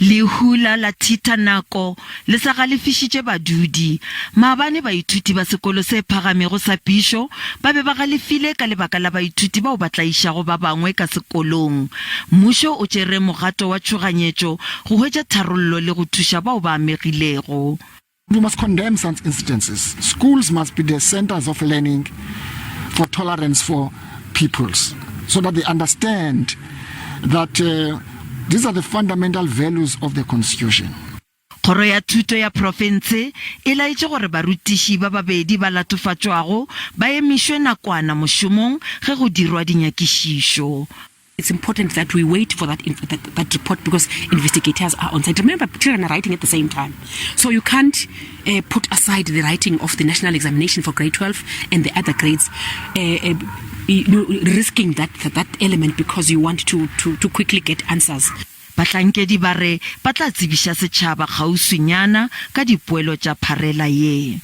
Lehu la Lathitha Nako le sa galefišitše badudi. Maabane baithuti ba sekolo se phagamego sa Pišo ba be ba galefile ka lebaka la baithuti bao ba tlaišago ba bangwe ka sekolong. Mmušo o tšere mogato wa tšhoganyetšo go hwetša tharollo le go thuša bao ba amegilego. We must condemn such incidences. Schools must be the centers of learning for tolerance for peoples so that they understand that uh, these are the fundamental values of the constitution. Kgoro ya Thuto ya profense e laetše gore barutiši ba babedi ba latofatšwago ba emišwe nakwana mošomong ge go dirwa dinyakišišo. It's important that we wait for that, that, that report because investigators are on site. Remember, children are writing at the same time. So you can't uh, put aside the writing of the national examination for grade 12 and the other grades, uh, uh, you know, risking that, that element because you want to, to, to quickly get answers. Bahlankedi ba re ba tla tsebiša setšhaba kgauswinyana ka dipoelo tša pharela ye.